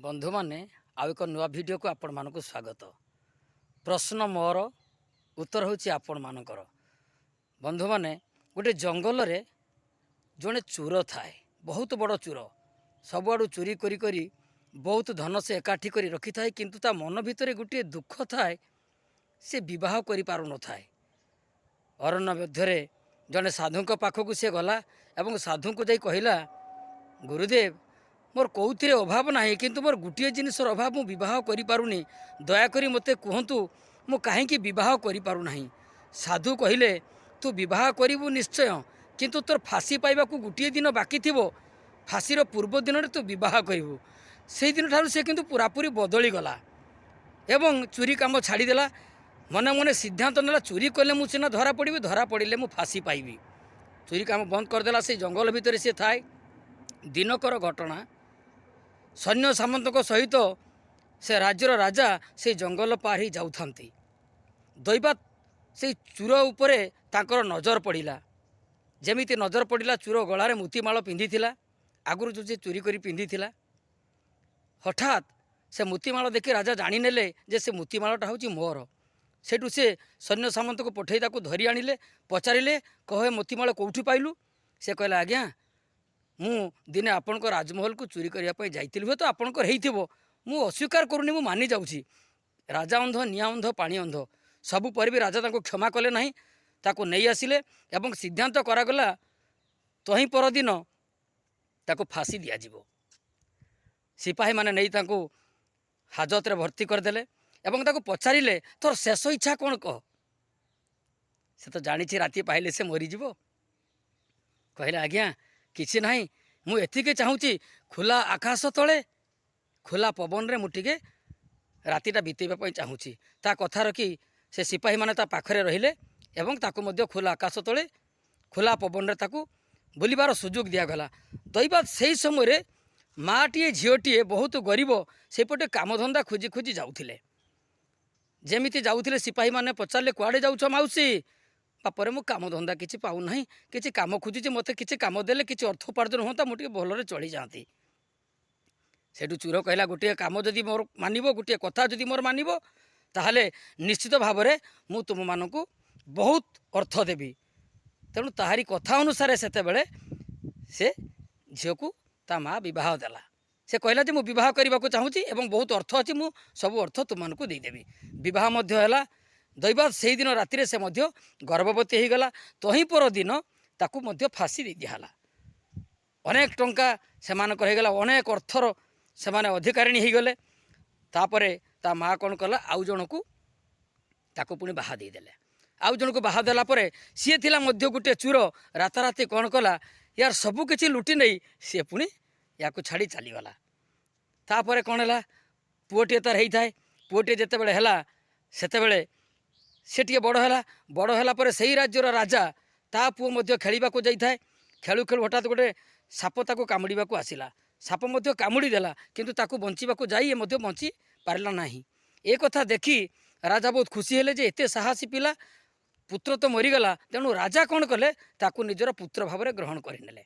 ବନ୍ଧୁମାନେ, ଆଉ ଏକ ନୂଆ ଭିଡ଼ିଓକୁ ଆପଣମାନଙ୍କୁ ସ୍ୱାଗତ। ପ୍ରଶ୍ନ ମୋର, ଉତ୍ତର ହେଉଛି ଆପଣମାନଙ୍କର। ବନ୍ଧୁମାନେ, ଗୋଟେ ଜଙ୍ଗଲରେ ଜଣେ ଚୋର ଥାଏ, ବହୁତ ବଡ଼ ଚୋର। ସବୁଆଡ଼ୁ ଚୋରି କରି କରି ବହୁତ ଧନ ସେ ଏକାଠି କରି ରଖିଥାଏ, କିନ୍ତୁ ତା ମନ ଭିତରେ ଗୋଟିଏ ଦୁଃଖ ଥାଏ, ସେ ବିବାହ କରିପାରୁନଥାଏ। ଅରଣ୍ୟ ମଧ୍ୟରେ ଜଣେ ସାଧୁଙ୍କ ପାଖକୁ ସେ ଗଲା ଏବଂ ସାଧୁଙ୍କୁ ଯାଇ କହିଲା, "ଗୁରୁଦେବ, ମୋର କେଉଁଥିରେ ଅଭାବ ନାହିଁ, କିନ୍ତୁ ମୋର ଗୋଟିଏ ଜିନିଷର ଅଭାବ, ମୁଁ ବିବାହ କରିପାରୁନି। ଦୟାକରି ମୋତେ କୁହନ୍ତୁ, ମୁଁ କାହିଁକି ବିବାହ କରିପାରୁନାହିଁ?" ସାଧୁ କହିଲେ, "ତୁ ବିବାହ କରିବୁ ନିଶ୍ଚୟ, କିନ୍ତୁ ତୋର ଫାଶୀ ପାଇବାକୁ ଗୋଟିଏ ଦିନ ବାକି ଥିବ। ଫାଶୀର ପୂର୍ବ ଦିନରେ ତୁ ବିବାହ କରିବୁ।" ସେଇଦିନଠାରୁ ସେ କିନ୍ତୁ ପୁରାପୁରି ବଦଳିଗଲା ଏବଂ ଚୋରି କାମ ଛାଡ଼ିଦେଲା। ମନେ ମନେ ସିଦ୍ଧାନ୍ତ ନେଲା, ଚୋରି କଲେ ମୁଁ ସିନା ଧରା ପଡ଼ିବି, ଧରା ପଡ଼ିଲେ ମୁଁ ଫାଶୀ ପାଇବି। ଚୋରି କାମ ବନ୍ଦ କରିଦେଲା। ସେଇ ଜଙ୍ଗଲ ଭିତରେ ସେ ଥାଏ। ଦିନକର ଘଟଣା, ସୈନ୍ୟ ସାମନ୍ତଙ୍କ ସହିତ ସେ ରାଜ୍ୟର ରାଜା ସେଇ ଜଙ୍ଗଲ ପାର ହେଇ ଯାଉଥାନ୍ତି। ଦୈବାତ ସେଇ ଚୋର ଉପରେ ତାଙ୍କର ନଜର ପଡ଼ିଲା। ଯେମିତି ନଜର ପଡ଼ିଲା, ଚୋର ଗଳାରେ ମୋତିମାଳ ପିନ୍ଧିଥିଲା, ଆଗରୁ ଯେଉଁ ସେ ଚୋରି କରି ପିନ୍ଧିଥିଲା। ହଠାତ୍ ସେ ମୋତିମାଳ ଦେଖି ରାଜା ଜାଣିନେଲେ ଯେ ସେ ମୋତିମାଳଟା ହେଉଛି ମୋର। ସେଇଠୁ ସେ ସୈନ୍ୟ ସାମନ୍ତକୁ ପଠେଇ ତାକୁ ଧରି ଆଣିଲେ। ପଚାରିଲେ, "କହ, ଏ ମୋତିମାଳ କେଉଁଠୁ ପାଇଲୁ?" ସେ କହିଲା, "ଆଜ୍ଞା, ମୁଁ ଦିନେ ଆପଣଙ୍କ ରାଜମହଲକୁ ଚୋରି କରିବା ପାଇଁ ଯାଇଥିଲି। ହୁଏତ ଆପଣଙ୍କର ହେଇଥିବ, ମୁଁ ଅସ୍ୱୀକାର କରୁନି, ମୁଁ ମାନି ଯାଉଛି।" ରାଜା ଅନ୍ଧ, ନିଆଁ ଅନ୍ଧ, ପାଣି ଅନ୍ଧ। ସବୁ ପରେ ବି ରାଜା ତାଙ୍କୁ କ୍ଷମା କଲେ ନାହିଁ। ତାକୁ ନେଇ ଆସିଲେ ଏବଂ ସିଦ୍ଧାନ୍ତ କରାଗଲା, ତହିଁ ପରଦିନ ତାକୁ ଫାଶୀ ଦିଆଯିବ। ସିପାହୀମାନେ ନେଇ ତାଙ୍କୁ ହାଜତରେ ଭର୍ତ୍ତି କରିଦେଲେ ଏବଂ ତାକୁ ପଚାରିଲେ, "ତୋର ଶେଷ ଇଚ୍ଛା କ'ଣ କହ?" ସେ ତ ଜାଣିଛି ରାତି ପାହିଲେ ସେ ମରିଯିବ। କହିଲେ, "ଆଜ୍ଞା, କିଛି ନାହିଁ। ମୁଁ ଏତିକି ଚାହୁଁଛି, ଖୋଲା ଆକାଶ ତଳେ, ଖୋଲା ପବନରେ ମୁଁ ଟିକେ ରାତିଟା ବିତେଇବା ପାଇଁ ଚାହୁଁଛି।" ତା କଥା ରଖି ସେ ସିପାହୀମାନେ ତା ପାଖରେ ରହିଲେ ଏବଂ ତାକୁ ମଧ୍ୟ ଖୋଲା ଆକାଶ ତଳେ, ଖୋଲା ପବନରେ ତାକୁ ବୁଲିବାର ସୁଯୋଗ ଦିଆଗଲା। ଦୈବାତ ସେଇ ସମୟରେ ମାଆଟିଏ, ଝିଅଟିଏ, ବହୁତ ଗରିବ, ସେପଟେ କାମଧନ୍ଦା ଖୋଜି ଖୋଜି ଯାଉଥିଲେ। ଯେମିତି ଯାଉଥିଲେ, ସିପାହୀମାନେ ପଚାରିଲେ, "କୁଆଡ଼େ ଯାଉଛ ମାଉସୀ?" "ବାପରେ, ମୁଁ କାମଧନ୍ଦା କିଛି ପାଉନାହିଁ, କିଛି କାମ ଖୋଜୁଛି। ମୋତେ କିଛି କାମ ଦେଲେ କିଛି ଅର୍ଥ ଉପାର୍ଜନ ହୁଅନ୍ତା, ମୁଁ ଟିକେ ଭଲରେ ଚଳିଯାଆନ୍ତି।" ସେଇଠୁ ଚୋର କହିଲା, "ଗୋଟିଏ କାମ ଯଦି ମୋର ମାନିବ, ଗୋଟିଏ କଥା ଯଦି ମୋର ମାନିବ, ତାହେଲେ ନିଶ୍ଚିତ ଭାବରେ ମୁଁ ତୁମମାନଙ୍କୁ ବହୁତ ଅର୍ଥ ଦେବି।" ତେଣୁ ତାହାରି କଥା ଅନୁସାରେ ସେତେବେଳେ ସେ ଝିଅକୁ ତା ମା ବିବାହ ଦେଲା। ସେ କହିଲା ଯେ ମୁଁ ବିବାହ କରିବାକୁ ଚାହୁଁଛି ଏବଂ ବହୁତ ଅର୍ଥ ଅଛି, ମୁଁ ସବୁ ଅର୍ଥ ତୁମମାନଙ୍କୁ ଦେଇଦେବି। ବିବାହ ମଧ୍ୟ ହେଲା। ଦୈବାତ ସେଇଦିନ ରାତିରେ ସେ ମଧ୍ୟ ଗର୍ଭବତୀ ହେଇଗଲା। ତହିଁ ପରଦିନ ତାକୁ ମଧ୍ୟ ଫାଶୀ ଦେଇ ଦିଆହେଲା। ଅନେକ ଟଙ୍କା ସେମାନଙ୍କର ହେଇଗଲା, ଅନେକ ଅର୍ଥର ସେମାନେ ଅଧିକାରିଣୀ ହେଇଗଲେ। ତାପରେ ତା ମା କ'ଣ କଲା? ଆଉ ଜଣକୁ ତାକୁ ପୁଣି ବାହା ଦେଇଦେଲେ। ଆଉ ଜଣକୁ ବାହା ଦେଲା ପରେ ସିଏ ଥିଲା ମଧ୍ୟ ଗୋଟିଏ ଚୋର। ରାତାରାତି କ'ଣ କଲା? ୟାର ସବୁ କିଛି ଲୁଟି ନେଇ ସିଏ ପୁଣି ୟାକୁ ଛାଡ଼ି ଚାଲିଗଲା। ତାପରେ କ'ଣ ହେଲା? ପୁଅଟିଏ ତାର ହେଇଥାଏ। ପୁଅଟିଏ ଯେତେବେଳେ ହେଲା, ସେତେବେଳେ ସେ ଟିକେ ବଡ଼ ହେଲା। ବଡ଼ ହେଲା ପରେ ସେଇ ରାଜ୍ୟର ରାଜା, ତା ପୁଅ ମଧ୍ୟ ଖେଳିବାକୁ ଯାଇଥାଏ। ଖେଳୁ ଖେଳୁ ହଠାତ୍ ଗୋଟେ ସାପ ତାକୁ କାମୁଡ଼ିବାକୁ ଆସିଲା। ସାପ ମଧ୍ୟ କାମୁଡ଼ି ଦେଲା, କିନ୍ତୁ ତାକୁ ବଞ୍ଚିବାକୁ ଯାଇ ଏ ମଧ୍ୟ ବଞ୍ଚି ପାରିଲା ନାହିଁ। ଏ କଥା ଦେଖି ରାଜା ବହୁତ ଖୁସି ହେଲେ ଯେ ଏତେ ସାହସୀ ପିଲା, ପୁତ୍ର ତ ମରିଗଲା। ତେଣୁ ରାଜା କ'ଣ କଲେ? ତାକୁ ନିଜର ପୁତ୍ର ଭାବରେ ଗ୍ରହଣ କରିନେଲେ।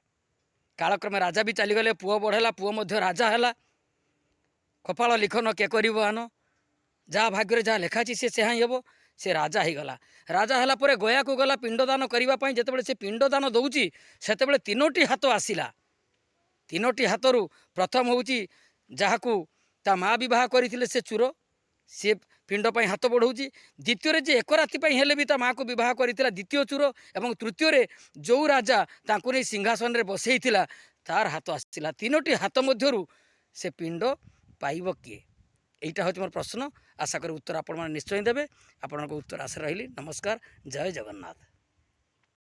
କାଳକ୍ରମେ ରାଜା ବି ଚାଲିଗଲେ। ପୁଅ ବଡ଼ ହେଲା, ପୁଅ ମଧ୍ୟ ରାଜା ହେଲା। କପାଳ ଲିଖନ କେ କରିବ ଆନ। ଯାହା ଭାଗ୍ୟରେ ଯାହା ଲେଖା ଅଛି, ସେ ସେହା ହିଁ ହେବ। ସେ ରାଜା ହେଇଗଲା। ରାଜା ହେଲା ପରେ ଗୟାକୁ ଗଲା ପିଣ୍ଡଦାନ କରିବା ପାଇଁ। ଯେତେବେଳେ ସେ ପିଣ୍ଡଦାନ ଦେଉଛି, ସେତେବେଳେ ତିନୋଟି ହାତ ଆସିଲା। ତିନୋଟି ହାତରୁ ପ୍ରଥମ ହେଉଛି ଯାହାକୁ ତା ମା ବିବାହ କରିଥିଲେ, ସେ ଚୋର, ସିଏ ପିଣ୍ଡ ପାଇଁ ହାତ ବଢ଼ଉଛି। ଦ୍ୱିତୀୟରେ ଯେ ଏକ ରାତି ପାଇଁ ହେଲେ ବି ତା ମାଆକୁ ବିବାହ କରିଥିଲା, ଦ୍ୱିତୀୟ ଚୋର ଏବଂ ତୃତୀୟରେ ଯେଉଁ ରାଜା ତାଙ୍କୁ ନେଇ ସିଂହାସନରେ ବସେଇଥିଲା, ତାର ହାତ ଆସିଥିଲା। ତିନୋଟି ହାତ ମଧ୍ୟରୁ ସେ ପିଣ୍ଡ ପାଇବ କିଏ? ଏଇଟା ହେଉଛି ମୋର ପ୍ରଶ୍ନ। ଆଶା କରି ଉତ୍ତର ଆପଣମାନେ ନିଶ୍ଚୟ ଦେବେ। ଆପଣଙ୍କ ଉତ୍ତର ଆଶା ରହିଲି। ନମସ୍କାର, ଜୟ ଜଗନ୍ନାଥ।